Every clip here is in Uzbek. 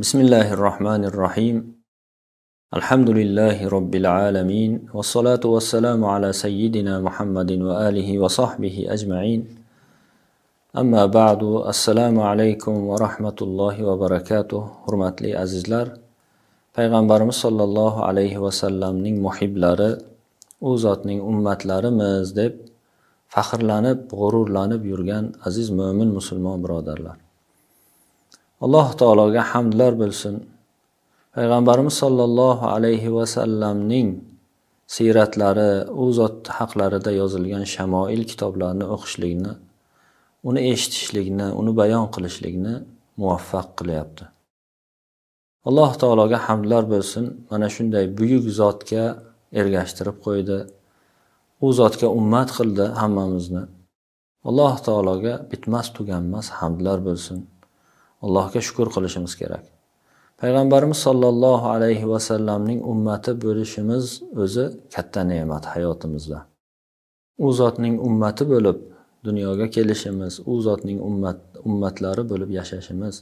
Bismillahir rohmanir rohim. Alhamdulillahi robbil alamin. Vassalatu vassalamu ala sayyidina Muhammadin va alihi va sahbihi ajma'in. Amma ba'du. Assalomu alaykum va rahmatullohi va barakatuh. Hurmatli azizlar, payg'ambarimiz sollallohu alayhi vasallamning muhiblari, u zotning ummatlarimiz deb faxrlanib, g'ururlanib yurgan aziz mo'min musulmon birodarlar. Alloh taologa hamdlar bo'lsin. Payg'ambarimiz sollallohu alayhi vasallamning siyratlari, u zot haqlarida yozilgan shamoil kitoblarini o'qishlikni, uni eshitishlikni, uni bayon qilishlikni muvaffaq qilyapti. Alloh taologa hamdlar bo'lsin. Mana shunday buyuk zotga ergashtirib qo'ydi. U zotga ummat qildi hammamizni. Alloh taologa bitmas tuganmas hamdlar bo'lsin. Allohga shukur qilishimiz kerak. Payg'ambarimiz sollallohu alayhi vasallamning ummati bo'lishimiz o'zi katta ne'mat hayotimizda. U zotning ummati bo'lib dunyoga kelishimiz, u zotning ummatlari bo'lib yashashimiz,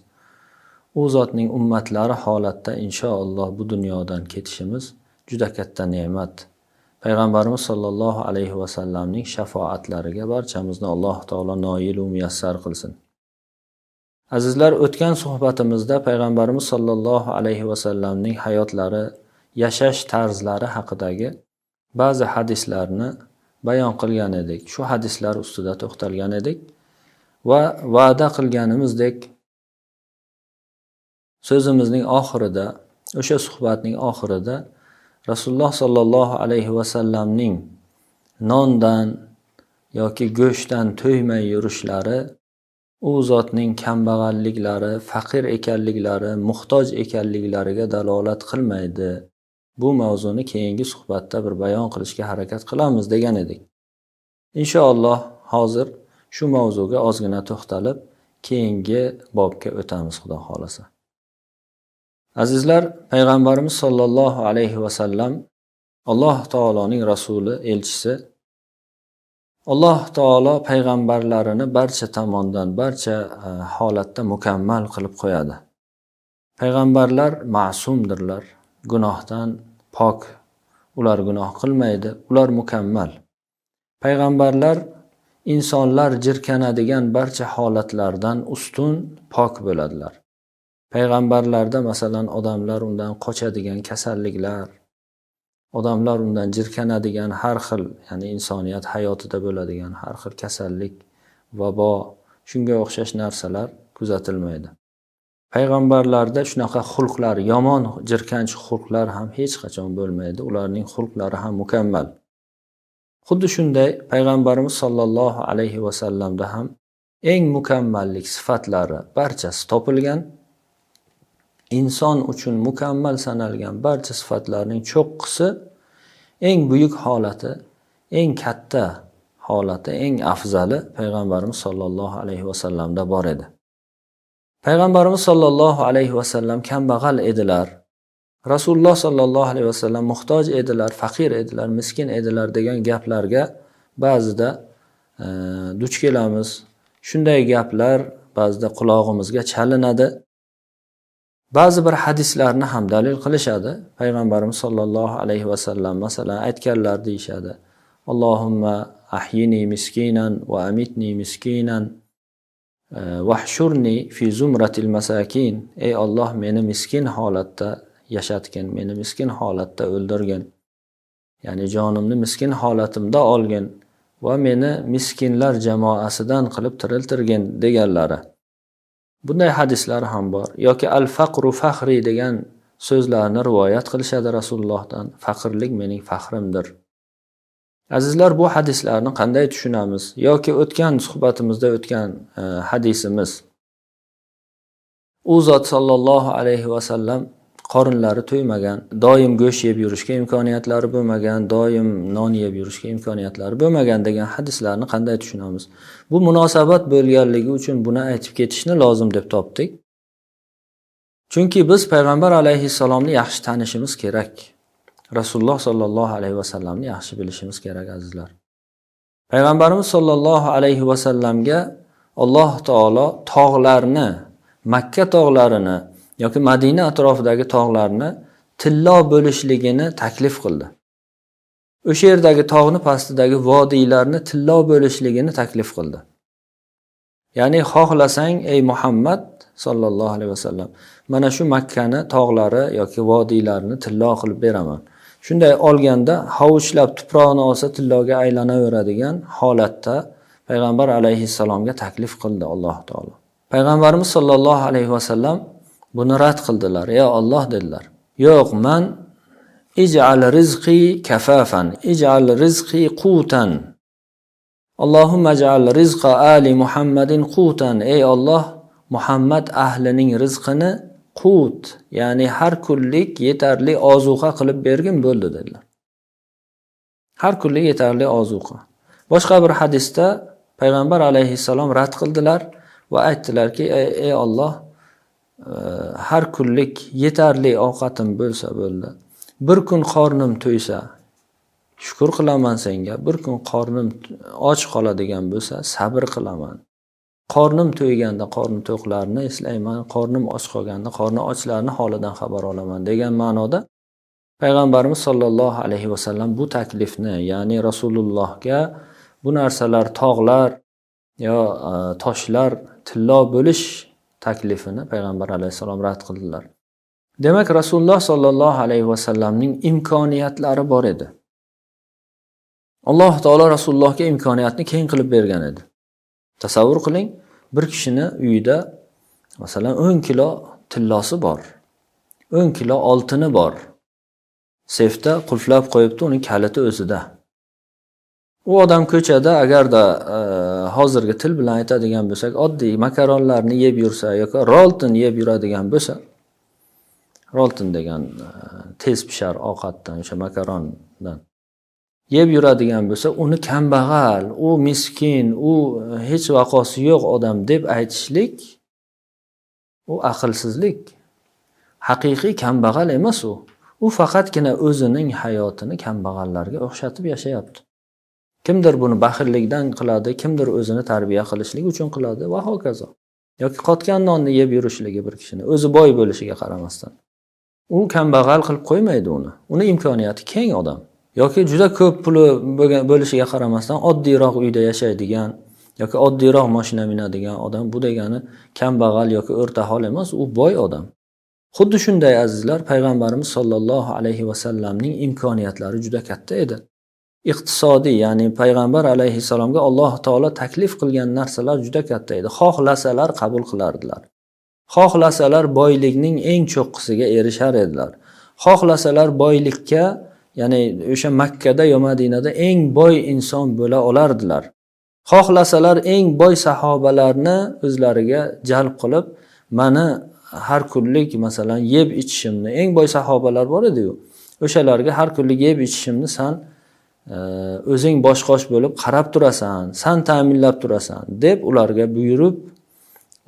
u zotning ummatlari holatda inshaalloh bu dunyodan ketishimiz juda katta ne'mat. Payg'ambarimiz sollallohu alayhi vasallamning shafoatlariga barchamizni Alloh taolo noil va muyassar qilsin. Azizlar, o'tgan suhbatimizda payg'ambarimiz sollallohu alayhi vasallamning hayotlari, yashash tarzlari haqidagi ba'zi hadislarni bayon qilgan edik. Shu hadislar ustida to'xtalgan edik va va'da qilganimizdek so'zimizning oxirida, o'sha suhbatning oxirida Rasululloh sollallohu alayhi vasallamning nondan yoki go'shtdan to'ymay yurishlari, u zotning kambag'alliklari, faqir ekanliklari, muhtoj ekanliklariga dalolat qilmaydi. Bu mavzuni keyingi suhbatda bir bayon qilishga harakat qilamiz degan edik. Inshaalloh hozir shu mavzuga ozgina to'xtalib, keyingi bobga o'tamiz Xudo xolasa. Azizlar, payg'ambarimiz sollallohu alayhi vasallam Alloh taoloning rasuli, elchisi. Alloh taolo payg'ambarlarini barcha tomondan, barcha holatda mukammal qilib qo'yadi. Payg'ambarlar ma'sumdirlar, gunohdan pok, ular gunoh qilmaydi, ular mukammal. Payg'ambarlar insonlar jirkanadigan barcha holatlardan ustun, pok bo'ladilar. Payg'ambarlarda masalan odamlar undan qochadigan kasalliklar, odamlar undan jirkanadigan har xil, ya'ni insoniyat hayotida bo'ladigan har xil kasallik, vabo, shunga o'xshash narsalar kuzatilmaydi. Payg'ambarlarda shunaqa xulqlar, yomon jirkanch xulqlar ham hech qachon bo'lmaydi. Ularning xulqlari ham mukammal. Xuddi shunday payg'ambarimiz sollallohu alayhi vasallamda ham eng mukammallik sifatlari barchasi topilgan. Inson uchun mukammal sanalgan barcha sifatlarning cho'qqisi, eng buyuk holati, eng katta holati, eng afzali payg'ambarimiz sollallohu alayhi vasallamda bor edi. Payg'ambarimiz sollallohu alayhi vasallam kambag'al edilar. Rasululloh sollallohu alayhi vasallam muhtoj edilar, faqir edilar, miskin edilar degan gaplarga ba'zida duch kelamiz. Shunday gaplar ba'zida qulog'imizga chalinadi. Ba'zi bir hadislarni ham dalil qilishadi. Payg'ambarimiz sollallohu alayhi vasallam masalan aytganlar deyishadi. Allohumma ahyini miskinan va amitni miskinan vahshurni fi zumratil masakin. Ey Alloh, meni miskin holatda yashatgin, meni miskin holatda o'ldirgin. Ya'ni jonimni miskin holatimda olgin va meni miskinlar jamoasidan qilib tiriltirgin deganlari. Bunday hadislar ham bor. Yoki al-faqru faxri degan so'zlarni rivoyat qilishadi Rasulullohdan. Faqirlik mening faxrimdir. Azizlar, bu hadislarni qanday tushunamiz? Yoki o'tgan suhbatimizda o'tgan hadisimiz. U zot sollallohu alayhi vasallam qorinlari to'ymagan, doim go'sht yeb yurishga imkoniyatlari bo'lmagan, doim non yeb yurishga imkoniyatlari bo'lmagan degan hadislarni qanday tushunamiz? Bu munosabat bo'lganligi uchun buni aytib ketishni lozim deb topdik. Chunki biz payg'ambar alayhissalomni yaxshi tanishimiz kerak. Rasululloh sollallohu alayhi vasallamni yaxshi bilishimiz kerak, azizlar. Payg'ambarimiz sollallohu alayhi vasallamga Alloh taolo tog'larni, Makka tog'larini yoki Madina atrofidagi tog'larni tillo bo'lishligini taklif qildi. O'sha yerdagi tog'ni pastidagi vodiylarni tillo bo'lishligini taklif qildi. Ya'ni xohlasang ey Muhammad sallallohu alayhi vasallam, mana shu Makkani tog'lari yoki vodiylarini tillo qilib beraman. Shunday olganda hovuchlab tuproqni olsa tilloga aylanaveradigan holatda payg'ambar alayhissalomga taklif qildi Alloh taolo. Payg'ambarimiz sollallohu alayhi vasallam buni rad qildilar. "Ey Alloh" dedilar. "Yo'q, man ij'al rizqi kafafan, ij'al rizqi qutan. Allohumma ij'al rizqa ali Muhammadin qutan." Ey Alloh, Muhammad ahlining rizqini qut, ya'ni har kunlik yetarli ozuqa qilib bergin bo'ldi dedilar. Har kunlik yetarli ozuqa. Boshqa bir hadisda payg'ambar alayhissalom rad qildilar va aytdilarki, ey Alloh, har kunlik yetarli ovqatim bo'lsa bo'ldi. Bir kun qornim to'ysa, shukr qilaman senga. Bir kun qornim och qoladigan bo'lsa, sabr qilaman. Qornim to'yganda qorni to'qlarni eslayman, qornim och qolganda qorni ochlarni holidan xabar olaman degan ma'noda payg'ambarimiz sollallohu alayhi vasallam bu taklifni, ya'ni Rasulullohga bu narsalar tog'lar yo toshlar tillo bo'lish taklifini payg'ambar alayhissalom rad qildilar. Demak, Rasululloh sollallohu alayhi vasallamning imkoniyatlari bor edi. Alloh taolo Rasulullohga imkoniyatni keng qilib bergan edi. Tasavvur qiling, bir kishini uyida masalan 10 kilo tillosi bor, 10 kilo oltini bor. Sefda qulflab qo'yibdi, uning kaliti o'zida. U odam ko'chada agarda hozirgi til bilan aytadigan bo'lsak, oddiy makaronlarni yeb yursa yoki rolton yeb yuradigan bo'lsa, rolton degan tez pishar ovqatdan, o'sha makarondan yeb yuradigan bo'lsa, uni kambag'al, u miskin, u hech vaqosi yo'q odam deb aytishlik u aqlsizlik. Haqiqiy kambag'al emas u. U faqatgina o'zining hayotini kambag'allarga o'xshatib yashayapti. Kimdir buni baxillikdan qiladi, kimdir o'zini tarbiya qilishlik uchun qiladi va hokazo. Yoki qotgan nonni yeb yurishligi bir kishini, o'zi boy bo'lishiga qaramasdan. U kambag'al qilib qo'ymaydi uni. Uni imkoniyati keng odam. Yoki juda ko'p puli bo'lishiga qaramasdan oddiyroq uyda yashaydigan yoki oddiyroq mashina minadigan odam, bu degani kambag'al yoki o'rta hol emas, u boy odam. Xuddi shunday azizlar, payg'ambarimiz sollallohu alayhi vasallamning imkoniyatlari juda katta edi. Iqtisodiy, ya'ni payg'ambar alayhissalomga Alloh taolo taklif qilgan narsalar juda katta edi. Xohlasalar qabul qilardilar. Xohlasalar boylikning eng cho'qqisiga erishar edilar. Xohlasalar boylikka, ya'ni o'sha Makkada yo Madinada eng boy inson bo'la olardilar. Xohlasalar eng boy sahobalarni o'zlariga jalb qilib, mani har kunlik masalan yeb ichishimni, eng boy sahobalar bor edi-yu, o'shalarga har kunlik yeb ichishimni san o'zing boshqosh bo'lib qarab turasan, san ta'minlab turasan deb ularga buyurib,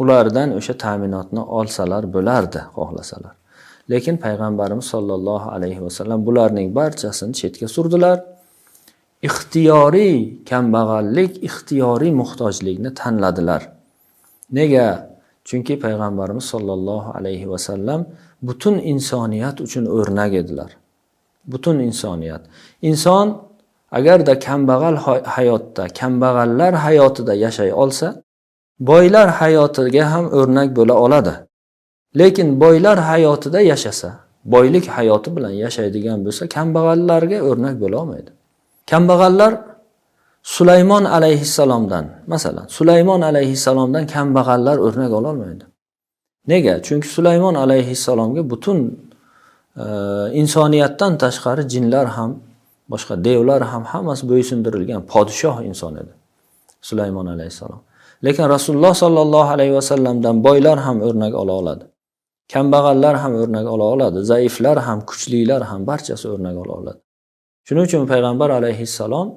ulardan o'sha ta'minotni olsalar bo'lardi xohlasalar. Lekin payg'ambarimiz sollallohu alayhi vasallam bularning barchasini chetga surdilar. Ixtiyoriy kambag'allik, ixtiyoriy muhtojlikni tanladilar. Nega? Chunki payg'ambarimiz sollallohu alayhi vasallam butun insoniyat uchun o'rnak edilar. Butun insoniyat. Inson agarda kambag'al hayotda, kambag'allar hayotida yashay olsa, boylar hayotiga ham o'rnak bo'la oladi. Lekin boylar hayotida yashasa, boylik hayoti bilan yashaydigan bo'lsa, kambag'allarga o'rnak bo'la olmaydi. Kambag'allar Sulaymon alayhissalomdan, masalan, Sulaymon alayhissalomdan kambag'allar o'rnak ola olmaydi. Nega? Chunki Sulaymon alayhissalomga butun insoniyatdan tashqari jinlar ham, boshqa devlar ham hammasi bo'ysundirilgan podshoh inson edi Sulaymon alayhissalom. Lekin Rasululloh sollallohu alayhi vasallamdan boylar ham o'rnak ola oladi. Kambag'allar ham o'rnak ola oladi, zaiflar ham, kuchlilar ham, barchasi o'rnak ola oladi. Shuning uchun payg'ambar alayhissalom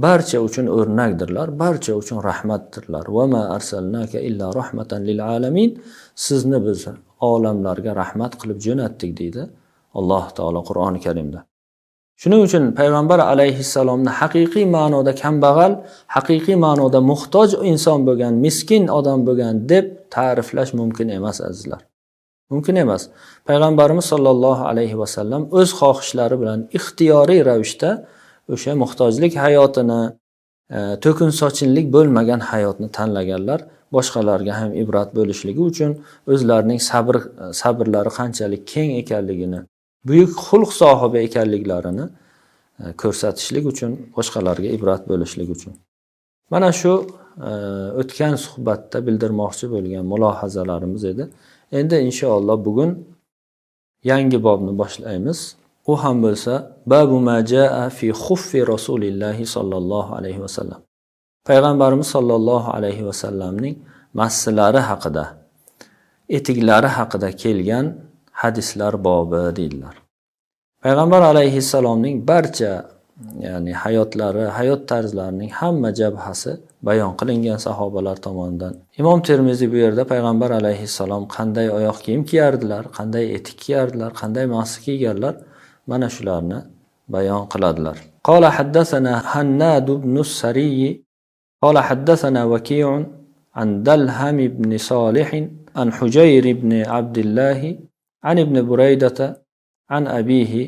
barcha uchun o'rnakdirlar, barcha uchun rahmatdirlar. Va ma arsalnaka illa rahmatan lil alamin. Sizni biz olamlarga rahmat qilib jo'natdik deydi Alloh taolo Qur'oni Karimda. Shuning uchun payg'ambar alayhissalomni haqiqiy ma'noda kambag'al, haqiqiy ma'noda muhtoj inson bo'lgan, miskin odam bo'lgan deb ta'riflash mumkin emas azizlar. Mumkin emas. Payg'ambarimiz sollallohu alayhi vasallam o'z xohishlari bilan ixtiyoriy ravishda o'sha muhtojlik hayotini, to'kin sochinlik bo'lmagan hayotni tanlaganlar, boshqalarga ham ibrat bo'lishligi uchun o'zlarining sabrlari qanchalik keng ekanligini, buyuk xulq sohibi ekanliklarini ko'rsatishlik uchun, boshqalarga ibrat bo'lishlik uchun. Mana shu o'tgan suhbatda bildirmoqchi bo'lgan mulohazalarimiz edi. Endi inshaalloh bugun yangi bobni boshlaymiz. U ham bo'lsa babu ma jaa fi xuffi rasulillahi sollallohu alayhi vasallam. Payg'ambarimiz sollallohu alayhi vasallamning massilari haqida, etiklari haqida kelgan hadislar bobi deydilar. Payg'ambar alayhissalomning barcha, ya'ni hayotlari, hayot tarzlarining hamma jabhasi bayon qilingan sahobalar tomonidan. Imom Termiziy bu yerda payg'ambar alayhissalom qanday oyoq kiyim kiyardilar, qanday etik kiyardilar, qanday mahsi kiyganlar, mana shularni bayon qiladilar. Qala haddathana Hannad ibn Sariy qala haddathana Vaki'un an Dalham ibn Salih an Hujayr ibn Abdullah an ibn Buraydata an abihi.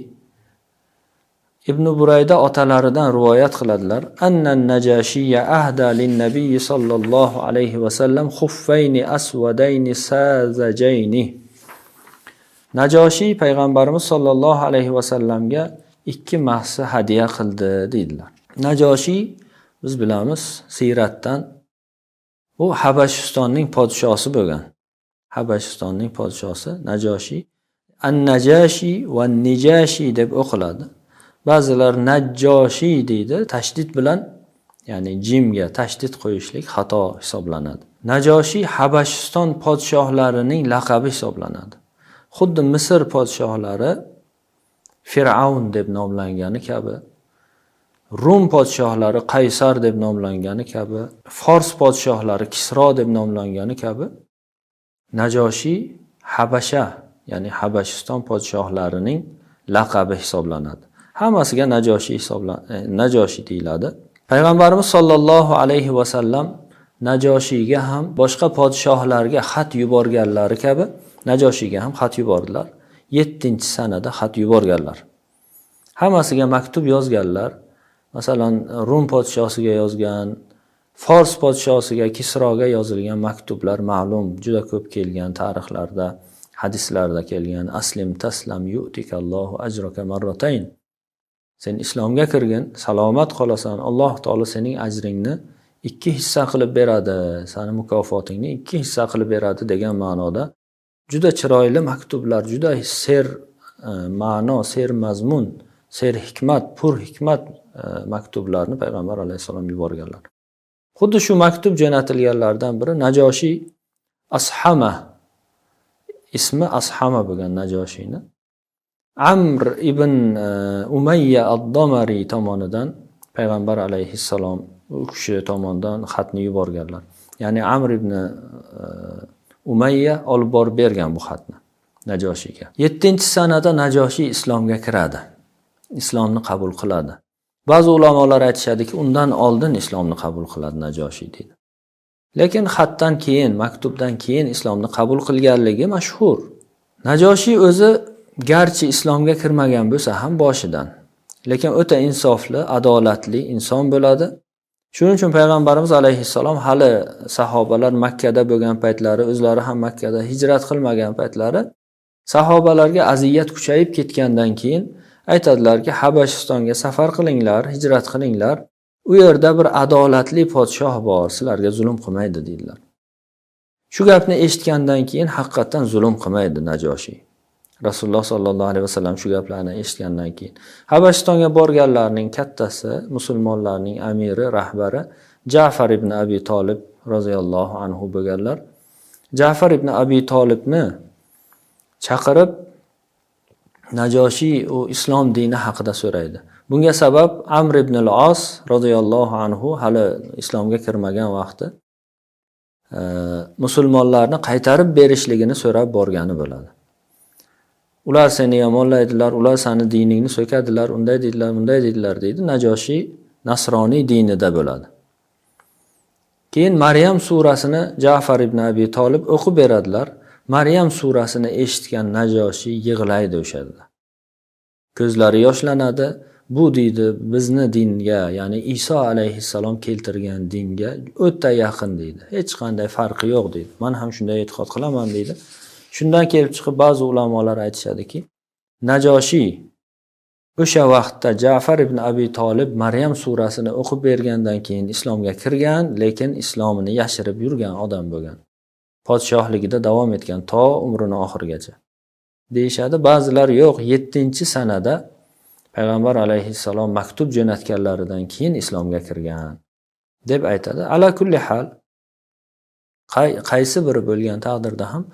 Ibn Burayda otalaridan rivoyat qiladilar. Anna Najashiyya ahda lin-nabiy sallallohu alayhi va sallam xuffayni aswadayni sazajayni. Najoshiy payg'ambarimiz sollallohu alayhi va sallamga ikki mahsi hadya qildi deydilar. Najoshiy, biz bilamiz siyratdan, u Habashistonning podshosi bo'lgan. Habashistonning podshosi Najoshiy. An-Najashi va Nijashi deb o'qiladi. Ba'zilar Najjoshiy deydi, tashdid bilan, ya'ni jimga tashdid qo'yishlik xato hisoblanadi. Najoshiy Habashiston podshohlarining laqabi hisoblanadi. Xuddi Misr podshohlari Fir'avn deb nomlangani kabi, Rum podshohlari Qaysar deb nomlangani kabi, Fors podshohlari Kisro deb nomlangani kabi, Najoshiy Habasha, ya'ni Habashiston podshohlarining laqabi hisoblanadi. Hammasiga Najoshiy Najoshiy deyiladi. Payg'ambarimiz sollallohu alayhi va sallam Najoshiyga ham boshqa podshohlarga xat yuborganlari kabi Najoshiyga ham xat yubordilar. 7-sanada xat yuborganlar. Hammasiga maktub yozganlar. Masalan, Rum podshosiga yozgan, Fors podshosiga, Kisroga yozilgan maktublar ma'lum, juda ko'p kelgan tarixlarda, hadislarda kelgan. Aslim taslam yu'tikallohu ajraka marratayn. Sen islomga kirgin, salomat qolasan, Alloh taolo sening ajringni 2 hissa qilib beradi, seni mukofotingni 2 hissa qilib beradi degan ma'noda juda chiroyli maktublar, juda ser ma'no, ser mazmun, ser hikmat, pur hikmat maktublarni payg'ambar alayhissalom yuborganlar. Xuddi shu maktub jo'natilganlardan biri Najoshiy Ashama, ismi Ashama bo'lgan Najoshiyni Amr ibn Umayya ad-Damari tomonidan payg'ambar alayhissalom u kishi tomonidan xatni yuborganlar. Ya'ni Amr ibn Umayya olib borib bergan bu xatni Najoshiyga. 7-sanada Najoshiy islomga kiradi. Islomni qabul qiladi. Ba'zi ulamolar aytishadiki, undan oldin islomni qabul qiladi Najoshiy deydi. Lekin xatdan keyin, maktubdan keyin islomni qabul qilganligi mashhur. Najoshiy o'zi garchi islomga kirmagan bo'lsa ham boshidan, lekin o'ta insofli, adolatli inson bo'ladi. Shuning uchun payg'ambarimiz alayhissalom hali sahobalar Makkada bo'lgan paytlari, o'zlari ham Makkada hijrat qilmagan paytlari sahobalarga aziyat kuchayib ketgandan keyin aytadilarki, Habashistonga safar qilinglar, hijrat qilinglar. U yerda bir adolatli podshoh bor, sizlarga zulm qilmaydi deydilar. Shu gapni eshitgandan keyin haqiqatan zulm qilmaydi Najoshiy. Rasululloh sollallohu alayhi vasallam shu gaplarni eshitgandan keyin Habashistonga borganlarning kattasi, musulmonlarning amiri, rahbari Ja'far ibn Abi Tolib roziyallohu anhu bo'lganlar. Ja'far ibn Abi Tolibni chaqirib Najoshiy u islom dini haqida so'raydi. Bunga sabab Amr ibn al-Os roziyallohu anhu hali islomga kirmagan vaqti musulmonlarni qaytarib berishligini so'rab borgani bo'ladi. Ular seni yomonlaydilar, ular seni diningni so'kadilar, unday deydilar, bunday deydilar deydi. Najoshiy nasroniy dinida bo'ladi. Keyin Maryam surasini Ja'far ibn Abi Tolib o'qib beradilar. Maryam surasini eshitgan Najoshiy yig'laydi o'sha yerda. Ko'zlari yoshlanadi. Bu deydi, bizni dinga, ya'ni Iso alayhissalom keltirgan dinga o'ta yaqin deydi. Hech qanday farqi yo'q deydi. Men ham shunday e'tiqod qilaman deydi. Shundan kelib chiqib ba'zi ulamolar aytishadiki, Najoshiy o'sha vaqtda Ja'far ibn Abi Tolib Maryam surasini o'qib bergandan keyin islomga kirgan, lekin islomini yashirib yurgan odam bo'lgan. Podshohligida davom etgan to umrini oxirigacha. Deyishadi. Ba'zilar yo'q, 7-sanada payg'ambar alayhissalom maktub jo'natganlaridan keyin islomga kirgan deb aytadi. Ala kulli hal, qaysi biri bo'lgan taqdirda ham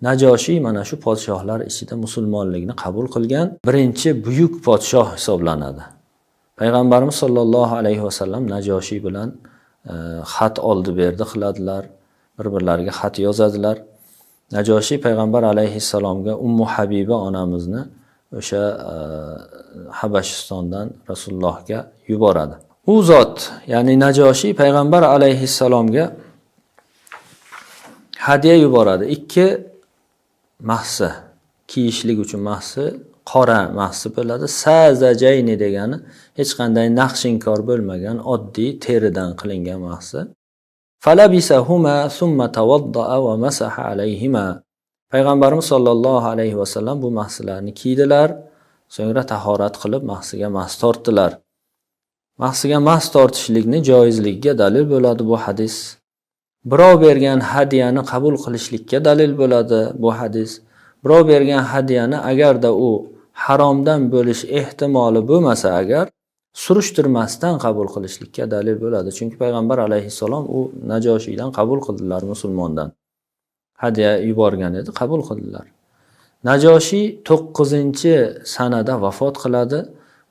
Najoshiy mana shu podshohlar ichida musulmonlikni qabul qilgan birinchi buyuk podshoh hisoblanadi. Payg'ambarimiz sollallohu alayhi vasallam Najoshiy bilan xat oldi berdi qiladilar, bir-birlariga xat yozadilar. Najoshiy payg'ambar alayhissalomga Ummu Habiba onamizni o'sha Habashistondan Rasulullohga yuboradi. U zot, ya'ni Najoshiy payg'ambar alayhissalomga hadya yuboradi. 2 mahsi, kiyishlik uchun mahsi, qora mahsi bo'ladi. Sazajayni degani hech qanday naqshinkor bo'lmagan, oddiy teridan qilingan mahsi. Falabisahuma summa tawaddaa va masaha alayhima. Payg'ambarimiz sollallohu alayhi vasallam bu mahsilarni kiydilar, so'ngra tahorat qilib mahsiga mas tortdilar. Mahsiga mas tortishlikni joizligiga dalil bo'ladi bu hadis. Birov bergan hadyani qabul qilishlikka dalil bo'ladi bu hadis. Birov bergan hadyani agarda u haromdan bo'lish ehtimoli bo'lmasa agar, surishtirmasdan qabul qilishlikka dalil bo'ladi. Chunki payg'ambar alayhissalom u Najoshiydan qabul qildilar, musulmondan. Hadya yuborgan edi, qabul qildilar. Najoshiy 9-sanada vafot qiladi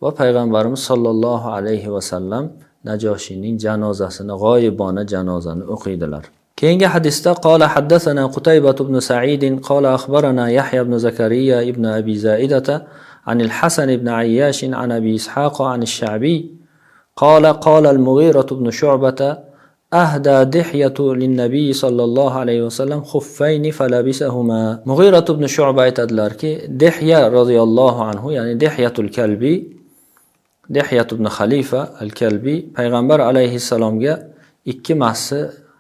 va payg'ambarimiz sollallohu alayhi vasallam Najoshiyning janozasini, g'oyibona janozani o'qiydilar. Keyingi hadisda qola haddathana Qutayba ibn Sa'id qola akhbarana Yahya ibn Zakariya ibn Abi Zaidata عن الحسن بن عياش عن أبي إسحاق عن الشعبي قال قال المغيرة بن شعبة أهدى دحية للنبي صلى الله عليه وسلم خفين فلبسهما. مغيرة بن شعبة aytadilarki, Dihya roziyallohu anhu, ya'ni Dihyatul Kalbi, Dihyat ibn Xalifa al-Kalbi payg'ambar alayhissalomga 2 mahsi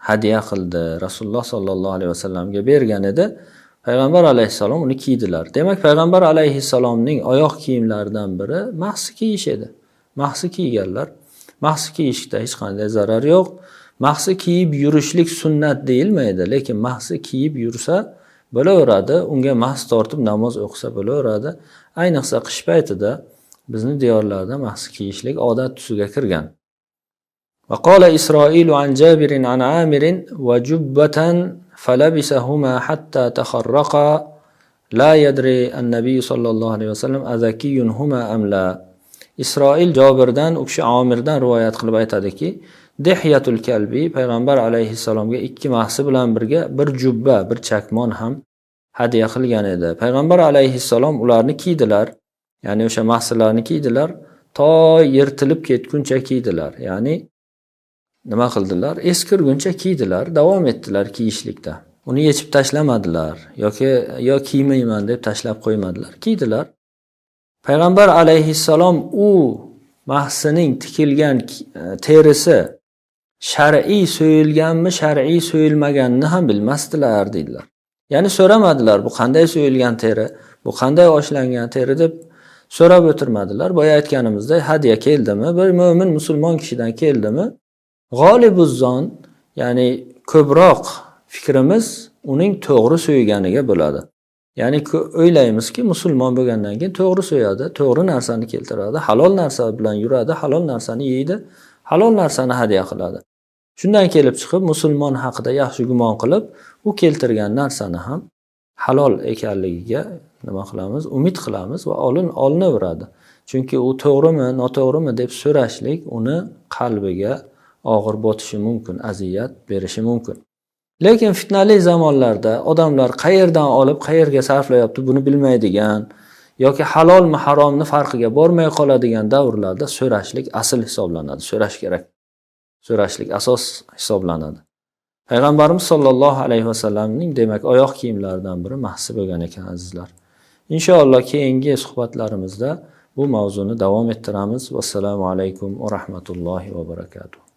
hadya qildi. Rasululloh sollallohu alayhi vasallamga bergan edi. Payg'ambar alayhissalom uni kiydilar. Demak, payg'ambar alayhissalomning oyoq kiyimlaridan biri mahsi kiyish edi. Mahsi kiyganlar. Mahsi kiyishda hech qanday zarar yo'q. Mahsi kiyib yurishlik sunnat deyilmaydi, lekin mahsi kiyib yursa bo'laveradi, unga mahs tortib namoz o'qisa bo'laveradi. Ayniqsa qish paytida bizni diyorlarda mahsi kiyishlik odat tusiga kirgan. Va qala Isroil an Jabir an Amir va jubbatan falabisahuma hatta taharraqa la yadri an-nabiy sallallohu alayhi vasallam azakiyun huma am la. Isroil Jobirdan, u kishi Amirdan rivoyat qilib aytadiki, Dihyatul Kalbi payg'ambar alayhissalomga 2 mahsi bilan birga bir jubba, bir chakmon ham hadya qilgan edi. Payg'ambar alayhissalom ularni kiydilar. Ya'ni o'sha mahsilarni kiydilar, to yirtilib ketguncha kiydilar. Ya'ni nima qildilar? Eskirguncha kiydilar, davom etdilar kiyishlikda. Uni yechib tashlamadilar yoki yo kiymayman deb tashlab qo'ymadilar. Kiydilar. Payg'ambar alayhissalom u mahsining tikilgan terisi shar'iy so'yilganmi, shar'iy so'yilmaganini ham bilmasdilar deydilar. Ya'ni so'ramadilar, bu qanday so'yilgan teri, bu qanday oshlangan teri deb so'rab o'tirmadilar. Boya aytganimizdek, hadya keldimi, bir mo'min musulmon kishidan keldimi, g'olibuzzon, ya'ni ko'proq fikrimiz uning to'g'ri so'yganiga bo'ladi. Ya'ni o'ylaymizki, musulmon bo'lgandan keyin to'g'ri so'yadi, to'g'ri narsani keltiradi, halol narsa bilan yuradi, halol narsani yeydi, halol narsani hadya qiladi. Shundan kelib chiqib musulmon haqida yaxshi gumon qilib, u keltirgan narsani ham halol ekanligiga nima qilamiz? Umid qilamiz va olinaveradi. Chunki u to'g'rimi, noto'g'rimi deb so'rashlik uni qalbiga og'ir botishi mumkin, aziyat berishi mumkin. Lekin fitnali zamonlarda odamlar qayerdan olib qayerga sarflayapti buni bilmaydigan yoki halolmi haromni farqiga bormay qoladigan davrlarda so'rashlik asl hisoblanadi. So'rash kerak. So'rashlik asos hisoblanadi. Payg'ambarimiz sollallohu alayhi vasallamning, demak, oyoq kiyimlaridan biri mahsi bo'lgan ekan, azizlar. Inshaalloh keyingi suhbatlarimizda bu mavzuni davom ettiramiz. Vassalomu alaykum va rahmatullohi va barakatuh.